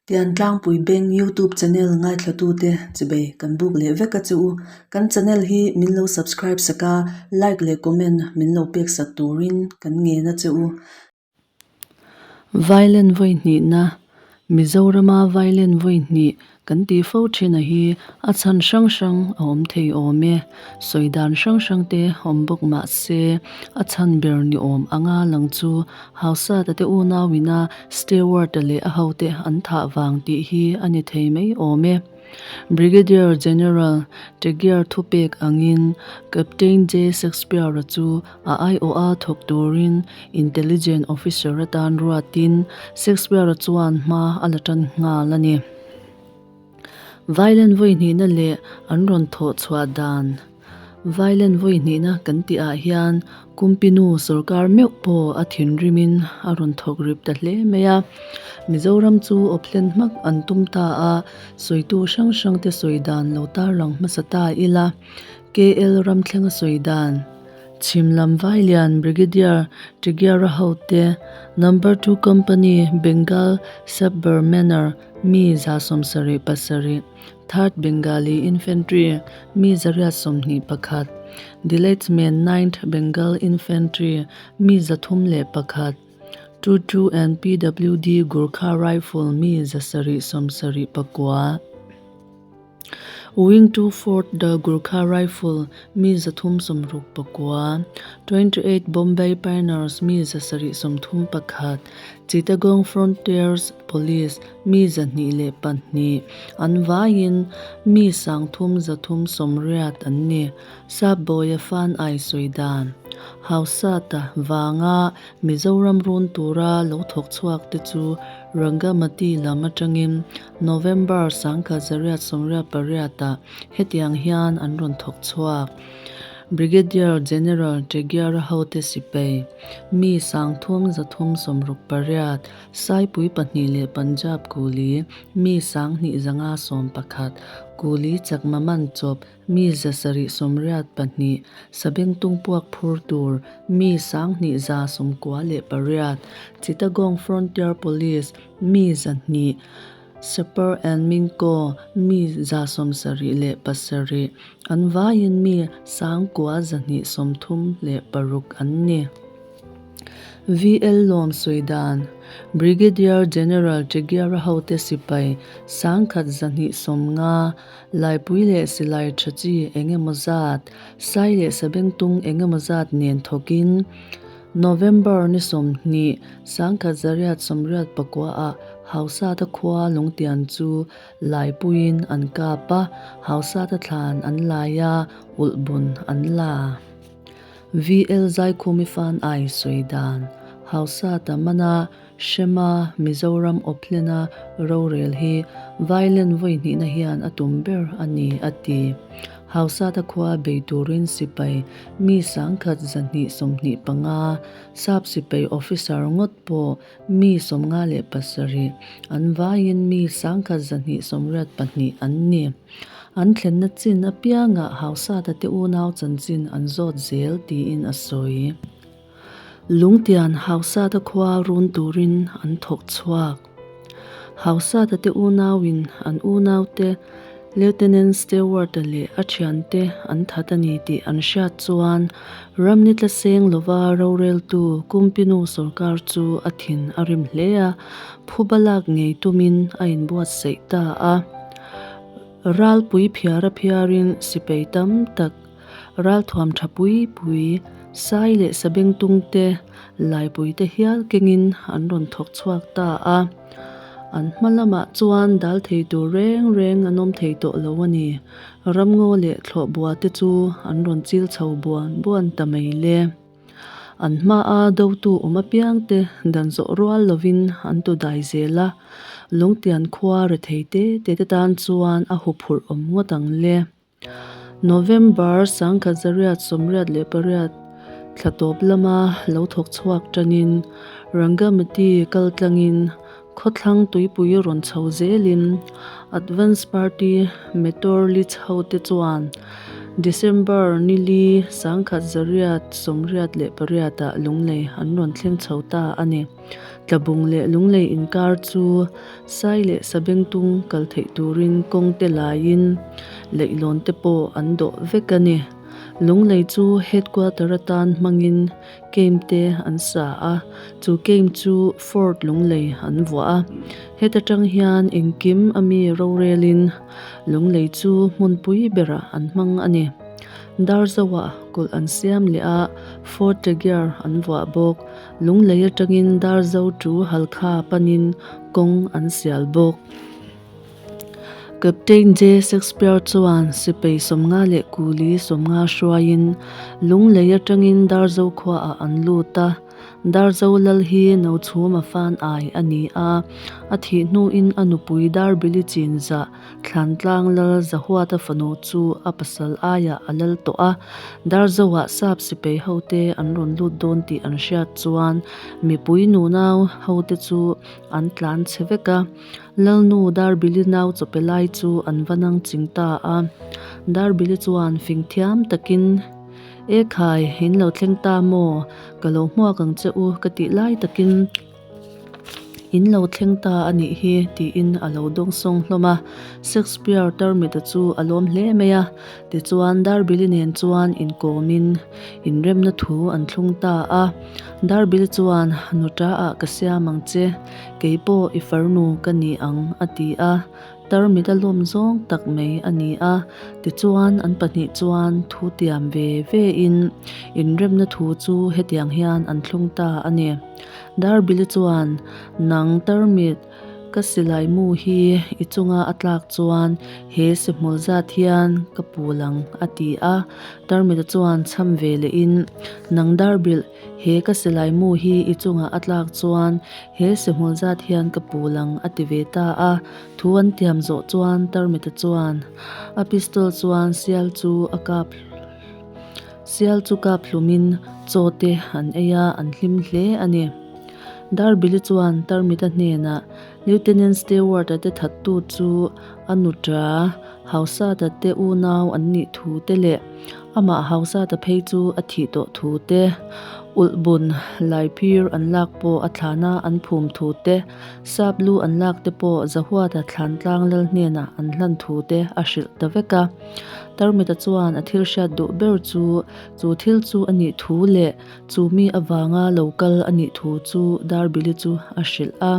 Tiantlangpui Bank YouTube channel ngaithlatute chibei kan buk leh vek a che u. Kan channel hi min lo subscribe sak a, like leh comment min lo pek sak turin kan ngen a che u. Violent vawi hnihna, Mizorama violent vawi hnih kan tih fo thin a hi a chhan hrang hrang a awm thei awm e. Sawi dan hrang hrang te awm bawk mah se a chhan ber ni awm anga lang chu Hausata te unauina Stewart-a leh a hote an thah vang tih hi a ni thei mai awm e. Brigadier General Tregear thupek angin Captain J. Shakespeare-a chu A aiawha thawk turin Intelligence Officer atan ruatin Shakespeare-a chuan hma a la tan nghal a ni. Violent vawi hnihna leh an rawn thawh chhuah dan Violent vawi hnihna kan tih ah hian Kumpinu sorkar meuh pawh a thinrimin a rawn thawk rip ta hle mai a. Mizoram chu awphlen hmak an tum ta a, sawitu hrang hrangte sawi dan lo tarlang hmasa ta ila. KL Ramthlenga sawi dan. Chhim lam Vailian Brigadier Tigiara hote, Number Two Company Bengal Sapper Manor mi 77, Third Bengali Infantry mi 121, Delatesmen Ninth Bengal Infantry mi 301, Two Two and PWD Gurkha Rifle mi 779. Wing Two Fourth The Gurkha Rifle mi 369, 28 Bombay Pioneers mi 731, Chittagong Frontiers Police mi 202, an vaiin mi 3380 an ni. Sapbawia fan ai sawi dan. Hausata vanga Mizoram run tura lo thawk chhuak te chu Rangamati lam atangin November 1988 ah hetiang hian an rawn thawk chhuak. Brigadier General Tregear hote sipai, mi 3368, Saipui pahnih leh Punjab Kuli, mi 2511, Kuli chakma man chawp, mi 782, Sabengtung puak phur tur, mi 2198, Chittagong Frontier Police, mi 200, Sapper and Minko, mi 77, an vaiin mi 9236 an ni. VL Lawm sawi dan, Brigadier General Tregear-a hote sipai 1150, Laipui leh silai tha chi eng emaw zat, sai leh sabengtung eng emaw zat nen thawkin November ni 20, 1989 ah Hausata khua Lungtian chu Laipuiin an kap a, Hausata thlan an lai a, ulhbun an la. VL Zaikhumi fan ai sawi dan, Hausata mana Hrema Mizoram awphlena rorel hi violent vawi hnihna hian a tum ber a ni, a ti. Hausata khua bei turin sipai mi 1225, sap sipai officer ngawt pawh mi 57, an vaiin mi 1282 an ni. An thlenna chin apiangah Hausata te unau chanchin an zawt zel tiin a sawi. Lungtian Hausata khua run turin an thawk chhuak. Hausata te unauin an unaute Lieutenant Stewart-a leh a thiante an that a ni tih an hriat chuan ramni tla seng lova roreltu Kumpinu sawrkar chu a thin a rim hle a, phuba lak ngei tumin a inbuatsaih ta a. Ralpui phiara phiarin sipai tam tak Ralthuam tha pui pui, sai leh sabengtung te, laipui te hial kengin an rawn thawk chhuak ta a. An hma lamah chuan dal thei tur reng reng an awm thei tawh lo a ni. Ramngaw leh thlawhbua te chu an rawn chil chho buan buan ta mai le. An hmaa dotu awm apiang te dan zawh rual lovin an tu dai zel a, Lungtian khua rethei te te te tan chuan a huphurh awm ngawt ang le. November 1988 thla tawp lama lo thawk chhuak tanin Rangamati kal tlangin khawthlang tuipui rawn chho zelin Advance Party Meteorologist hote chuan December nili 1988 ah Lunglei an rawn thleng chho ta a ni. Tlabung leh Lunglei inkar chu sai leh sabengtung kal theih turin kawng te laiin leihlawn te pawh an dawh vek a ni. Lunglei chu headquarter atan hmangin camp te an sa a, chu camp chu Fort Lunglei an vuah a. Heta tang hian engkim a mi rorelin Lunglei chu hmunpui berah an hmang a ni. Darzoah kulh an siam leh a, Fort Tregear an vuah bawk. Lunglei atangin Darzo tu Halkha panin kawng an sial bawk. Captain J. Shakespeare chuan sipai 50 leh kuli 50 hruaiin Lunglei atangin Darzo khuaah an lut a. Darzo lal hi Nochhuma fan ai a ni a, a thih hnuin a nupui Darbili Chinzah Thlantlang lal Zahuata fanu chu a pasal aiah a lal tawh a. Darzoah sap sipai hote an rawn lut dawn tih an hriat chuan mipui nunau hote chu an tlan chhe vek a. Lalnu Darbili nau chawpe lai chu an va nang ching ta a. Darbili chuan fing thiam takin, E khai, in lo thleng ta maw? Ka lo hmuak ang che u ka tih lai takin in lo thleng ta a nih hi tiin a lo dawngsawng hlawm a. Shakespeare tarmita chu a lawm hle mai a. Tichuan Darbili nen chuan inkawmin inremna thu an thlung ta a. Darbili chuan, Nuta ah ka siam ang che. Kei pawh i farnu ka ni ang, a ti a. Tarmit a lawm zawng tak mai a ni a. Tichuan an pahnih chuan thu tiam ve ve in inremna thu chu hetiang hian an thlung ta a ni. Darbili chuan, Nang Tarmit, ka silai mu hi i chunga a tlak chuan he sihmul zat hian ka pul ang, a ti a. Tarmita chuan chham ve leh in, Nang Darbilh, He ka silai mu hi i chungah a tlak chuan he sihmul zat hian ka pul ang a ti ve ta a. Thu an tiam zawh chuan Tarmita chuan a pistol chuan sial chu a kap sial chu kap hlumin chaw te an ei a, an hlim hle a ni. Darbili chuan Tarmita hnenah Lieutenant Stewart-a te thattu chu a nuṭa Hausata te unau an nih thu te leh amah Hausata phei chu a thih tawh thu te, ulhbun laiphir an lak pawh a thlana an phum thu te, sap lu an lak te pawh Zahuata thlantlang lal hnenah an hlan thu te a hrilh ta vek a. Tarmita chuan a thil hriat duh ber chu chu thil chu a nih thu leh chu mi avanga lo kal a nih thu chu Darbili chu a hrilh a.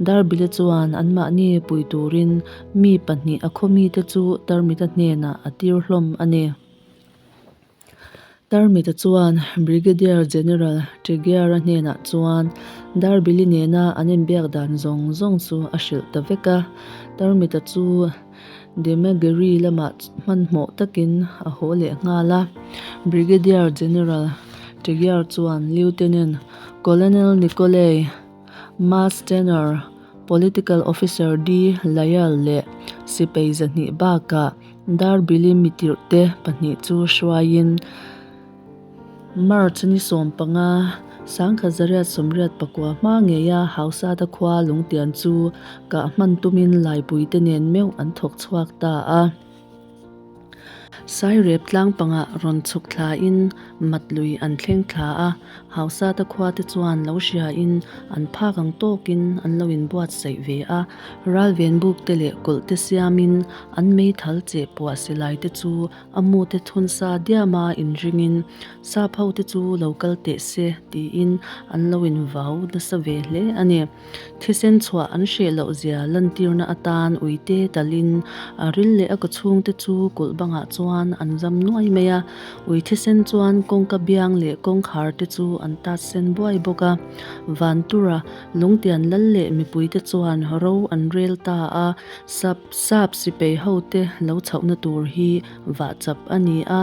Darbila chuan anmahni pui turin mi pahnih a khaw mite chu Tarmita hnenah a tir hlawm a ni. Tarmita chuan Brigadier General Tregear-a hnenah chuan Darbili nena an inbiak dan zawng zawng chu a hrilh ta vek a. Tarmita chu Demagiri lamah hmanhmawh takin a haw leh nghal a. Brigadier General Tregear chuan Lieutenant Colonel Nikolay Mass Tenor, Political Officer D. Lyall leh sipai 200 bakah Darbili mitirhte pahnih chu hruaiin March ni 15, 1989 hma ngeia Hausata khua lungtian chu kah hman tumin laipuite nen meuh an thawk chhuak ta a. Sairep tlang pangah rawn chhuk thlain mat lui an thleng thla a, Hausata khuate chuan lo hriain an phak ang tawkin an lo inbuatsaih ve a, ralven buk te leh kawlh te siamin an meithal cheh puah silai te chu a mu te thun sa diama inringin sap ho te chu lo kal teh se tiin an lo invau nasa ve hle a ni. Thisen chhuah an hreh loh zia lantirna atan uite talin a ril leh a kawchhungte chu kulh bangah chuan an zam nuai mai a. Ui thisen chuan kawngka biang leh kawngkhar te chu an tat sen buai bawk a. Vantura lungtian lal leh mipuite chuan ro an rel ta a, sap sap sipei hote lo chhohna tur hi vahchap a ni a.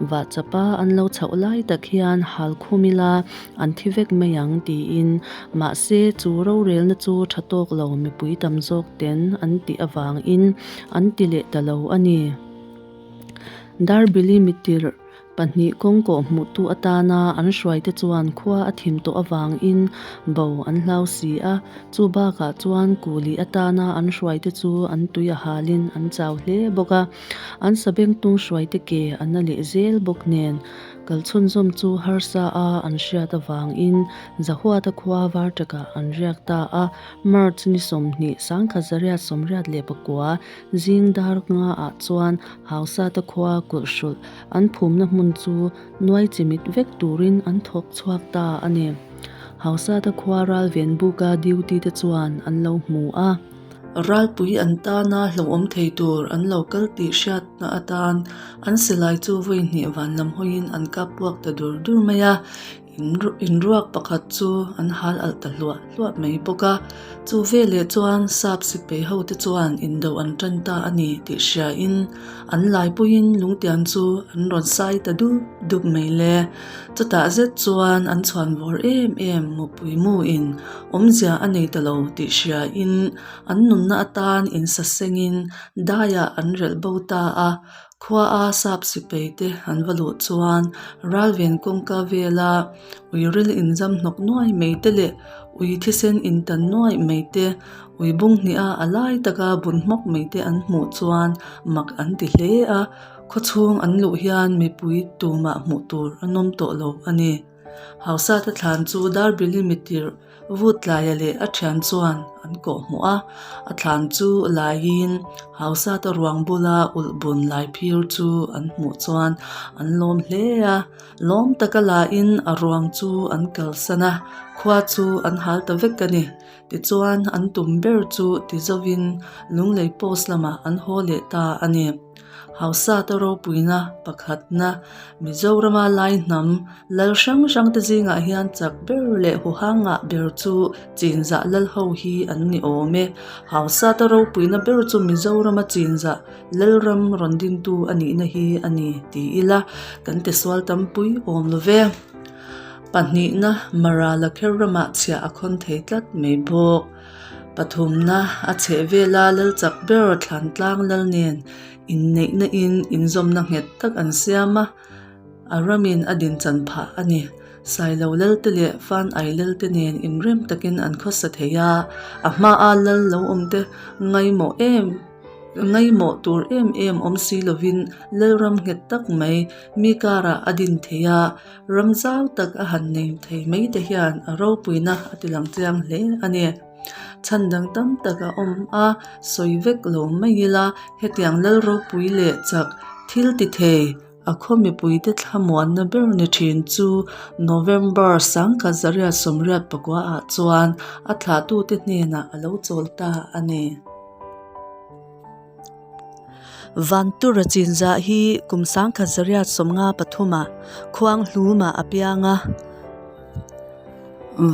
Vahchapa an lo chhoh lai tak hian hal khum ila an thi vek mai ang tiin mahse chu rorelna chu tha tawk lo mipui tam zawk ten an tih avangin an ti leh ta lo a ni. Darbili mitirh pahnih kawngkawh hmuhtu atana an hruaite chuan khua a thim tawh avangin bo an hlau si a, chu bakah chuan kuli atana an hruaite chu an tui a halin an chau hle bawk a, an sabengtung hruaite ke a na leh zel bawk nen. Kal chhunzawm chu harsa a an hriat avangin Zahuata khua Varṭakah an riak ta a. March ni 20, 1984, zing dar nga ah chuan Hausata khua kulhhrulh an phumna hmun chu nuai chimit vek turin an thawk chhuak ta a ni. Hausata khua ralven buka duty te chuan an lo hmu a. Ralpui an tana hlauhawm thei tur an lo kal tih hriatna atan an silai chu vawi hnih van lam hawiin an kap puak ta dur dur mai a. Inruak pakhat chu an hal alh ta hluah hluah mai bawk a, chu veleh chuan sap sipai ho te chuan indo an tan ta a ni tih hriain an laipuiin lungtian chu an rawn sai ta dup dup mai le. Chutah zet chuan an chhuan vawr em em mupui muin awmzia a nei ta lo tih hriain an nunna atan insasengin daiah an relh bo ta a. Khua a sap sipai te an va luh chuan ralven kawngka vela ui ril inzam hnawk nuai mai te leh ui thisen intan nuai mai te, ui bung hnih a a lai taka bun hmawk mai te an hmuh chuan mak an ti hle a, khawchhung an luh hian mipui tumah hmuh tur an awm tawh lo a ni. Hausate thlan chu Darbili mitirh Vutlaia leh a thian chuan an kawh hmuh a, a thlan chu laiin Hausata ruang bula ulh bun lai phir chu an hmuh chuan an lawm hle a, lawm taka laiin a ruang chu an kalsan a, khua chu an hal ta vek a ni. Tichuan an tum ber chu ti zovin Lunglei post lamah an haw leh ta a ni. Hausata ropuina pakhatna Mizorama lai hnam Lal hrang hrang te zingah hian chak ber leh huhang ngah ber chu Chinzah lal ho hi an ni awm e. Hausata ropuina ber chu Mizorama Chinzah Lalram rawn dintu a nihna hi a ni ti ila kan tisual tampui awm lo ve. Pahnihna, Mara Lakher ramah chhiah a khawn thei tlat mai bawk. Pathumna, a chhehvela lal chak ber Thlantlang lal nen inneihna in inzawmna nghet tak an siam a. A ramin a dinchan phah a ni. Sailo Lalte leh Fanai Lalte nen inrem takin an khawsa thei a, a hmaa lal lo awmte ngaimawh em ngaimawh tur em em awm si lovin Lalram nghet tak mai mi karah a din thei a, ram zau tak a han nei thei mai te hian a ropuina a tilang chiang hle a ni. Chhan dang tam tak a awm a, sawi vek lo mai ila hetiang lal ropui leh chak thil ti thei. A khaw mipuite thlamuanna ber ni thin chu November 1989 ah chuan a thlahtute hnenah a lo chawl ta a ni. Vantura chinzah hi kum 1953 ah Khuanghlumah a piang a.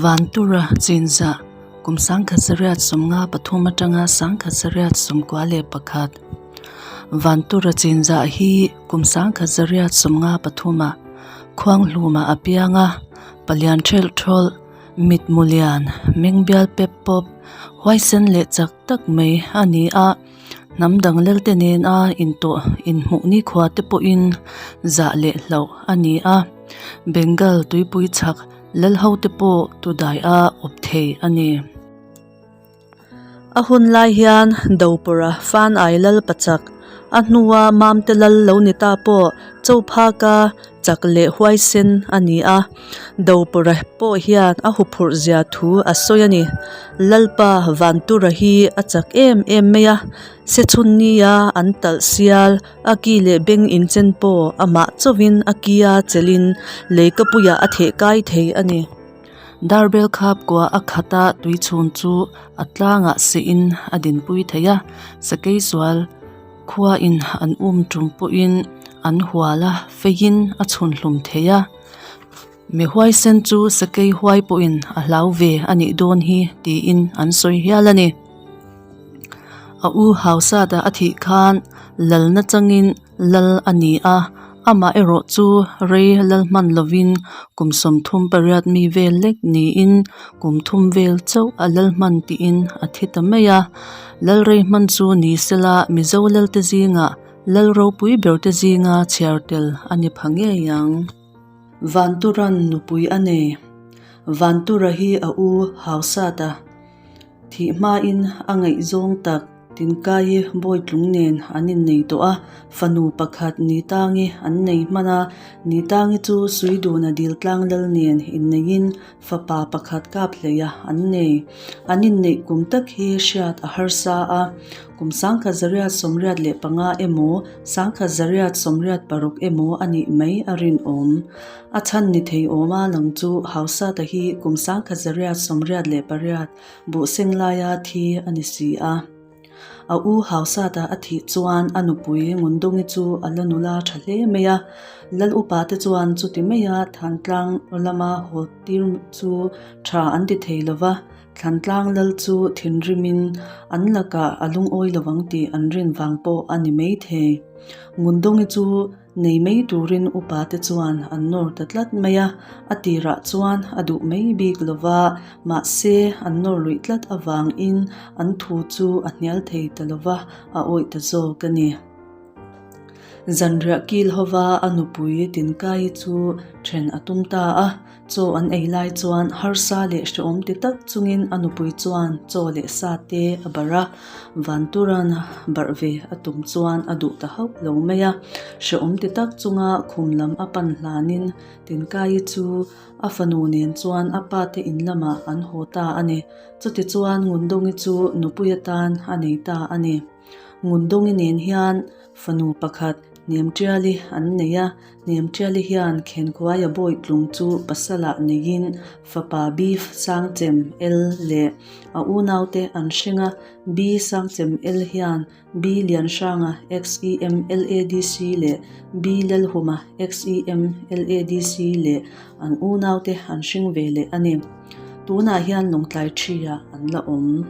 Vantura chinzah kum 1953 atanga 1991. Vantura chinzah hi kum 1953 ah Khuanghlumah a piang a, palian thelh thawlh, mitmu lian, meng bial pep pawp, huaisen leh chak tak mai a ni a, hnam dang lelte nena intawh inhmuh nikhua te pawhin zah leh hlauh a ni a, Bengal tuipui chhak lalho te pawh tudai a awp thei a ni. A hun lai hian Dopawrha Fanai lal pachak, a hnua Mamte lal lo ni ta pawh Chophaka chak leh huaisen a ni a. Dopawrha pawh hian a huphurh zia thu a sawi a ni. Lalpa Vantura hi a chak em em mai a, Sechhun nia an talh sial, a ki leh beng inchen pawh amah chauhin a kia chelhin leikapuiah a theh kai thei a ni. Darbel khap kua a khat a tui chhun chu a tlangah seh in a dinpui thei a sakei sual khua in an um tum pawhin an hual a feiin a chhun hlum thei a mi huaisen chu sakei huai pawhin a hlau ve a nih dawn hi tiin an sawi hial a ni a u hausa a thih khan lalna changin lal a ni a amah erawh chu rei lal hman lovin kum 38 mi vel lek niin kum thum vel chauh a lal hman tiin a thi ta mai a lal rei hman chu ni sela mizo lal te zingah lal ropui ber te zinga chhiar tel a ni pha ngei ang. Vanturan nupui a nei. Vantura hi a u Hausata thih hmain a ngaihzawng tak. Tinkai Bawitlung nen an innei tawh a, fanu pakhat Nitangi an nei hman a. Nitangi chu Suiduna Diltlang lal nen inneiin fapa pakhat kap hleia an nei. An inneih kum tak hi hriat a harsa a, kum 1975 emaw 1986 emaw a nih mai a rinawm. A chhan ni thei awma lang chu Hausata hi kum 1988 Buhseng laia thi a ni si a. A u Hausata a thih chuan a nupui Ngundungi chu a la nula tha hle mai a. Lal upa te chuan chuti maia Thantlang lama haw tir chu tha an ti thei lo va, Thlantlang lal chu thinrimin an lakah a lungawi lo ang tih an rin vang pawh a ni maithei. Ngundungi chu Nei mai turin upa te chuan an nawr ta tlat mai a, a tirah chuan a duh mai bik lo va, mahse an nawr luih tlat avangin an thu chu a hnial thei ta lo va, a awih ta zawk a ni. Zanriah kil hova a nupui Tinkai chu then a tum ta a. Chaw an ei lai chuan harsa leh hrehawm ti tak chungin a nupui chuan chaw leh sa te a barh a, Vanturan barh ve a tum chuan a duh ta hauh lo mai a. Hrehawm ti tak chunga khum lam a pan hlanin Tinkaii chu a fanu nen chuan a pa te in lamah an haw ta a ni. Chutichuan Ngundawngi chu nupui atan a nei ta a ni. Ngundawngi nen hian fanu pakhat Hnemtiali an nei a, Hnemtiali hian Khenkhuaia Bawitlung chu pasalah neiin fapa B Sangchem El leh a unaute an hring a, B Sangchem El hian B Lianhranga XEM LADC leh B Lalhuma XEM LADC leh an unaute an hring ve leh a ni. Tunah hian Lawngtlai ṭhi-ah an la awm.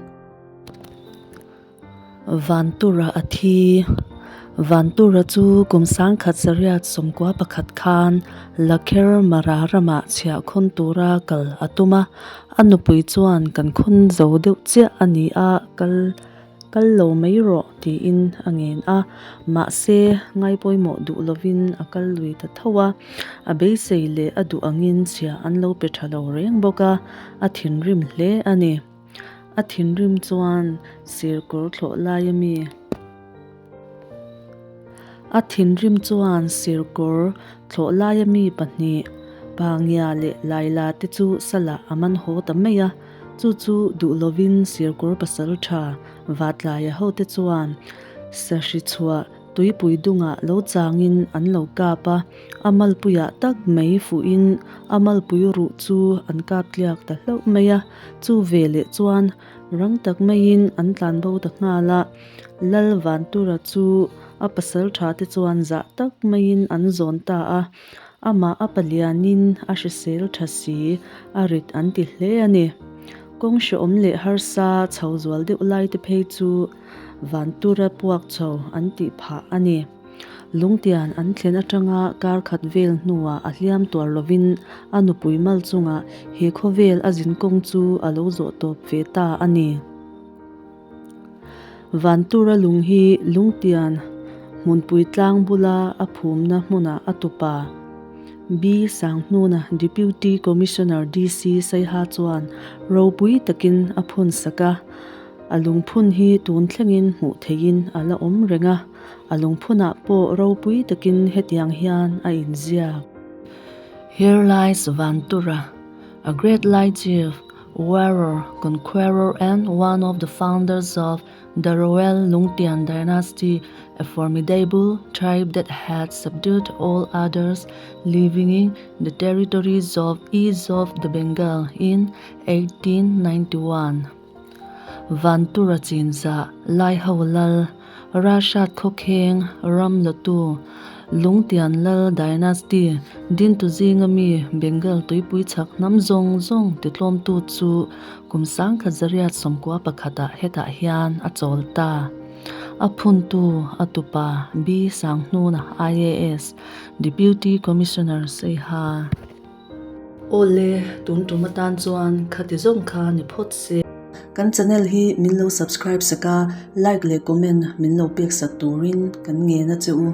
Vantura a thi. Vantura chu kum 1991 khan Lakher Mara ramah chhiah khawn tura kal a tum a, a nupui chuan kan khawn zo deuh chiah a ni a, kal kal lo mai rawh tiin a ngen a, mahse ngaipawimawh duh lovin a kal lui ta tho a, a beisei leh a duh angin chhiah an lo pe tha lo reng bawk a, a thinrim hle a ni. A thinrim chuan sirkawr thlawh lai a mi. A thinrim chuan sirkawr thlawh lai a mi pahnih, Pangia leh Laila te chu salah a man haw ta mai a. Chu chu duh lovin sirkawr pasal tha Vatlaia hote chuan sahri chhuah Tuipui dungah lo changin an lo kap a, a malpuiah tak mai fuhin a malpui ruh chu an kap tliak ta hlauh mai a, chu veleh chuan rang tak maiin an tlan bo ta nghal a, Lal Vantura chu a pasal tha te chuan zah tak maiin an zawn ta a, amah a palianin a hrisel tha si a rit an ti hle a ni. Kawng hrehawm leh harsa chho zual deuh lai te phei chu Vantura puak chho an tih phah a ni. Lungtian an thlen atanga kar khat vel hnuah a hliam tuar lovin a nupui mal chungah he khawvel a zinkawng chu a lo zawh tawp ve ta a ni. Vantura lung hi Lungtian hmunpui tlang bula a phumna hmunah a tupa B Sanghnuna Deputy Commissioner DC Saiha chuan ropui takin a phun sak a. A lungphun hi tun thlengin hmuh theihin a la awm reng a, a lungphunah pawh ropui takin hetiang hian a inziak. Here lies Vantura, a great Lai chief, warrior, conqueror and one of the founders of the royal Lungtian dynasty, a formidable tribe that had subdued all others living in the territories of east of the Bengal in 1891. Vantura chinzah, Laiho Lal, Ralhrat khawkheng, ram latu, Lungtian Lal Dynasty, Dintu zinga mi Bengal tuipui chhak hnam zawng zawng titlawmtu chu kum 1991 ah hetah hian a chawl ta. A phuntu a tupa B Sanghnuna IAS, Deputy Commissioner Seiha. Awle, tun tum atan chuan khati zawng kha ni phawt se. Kan channel hi min lo subscribe sak a, like leh comment min lo pek sak turin kan ngen a che u.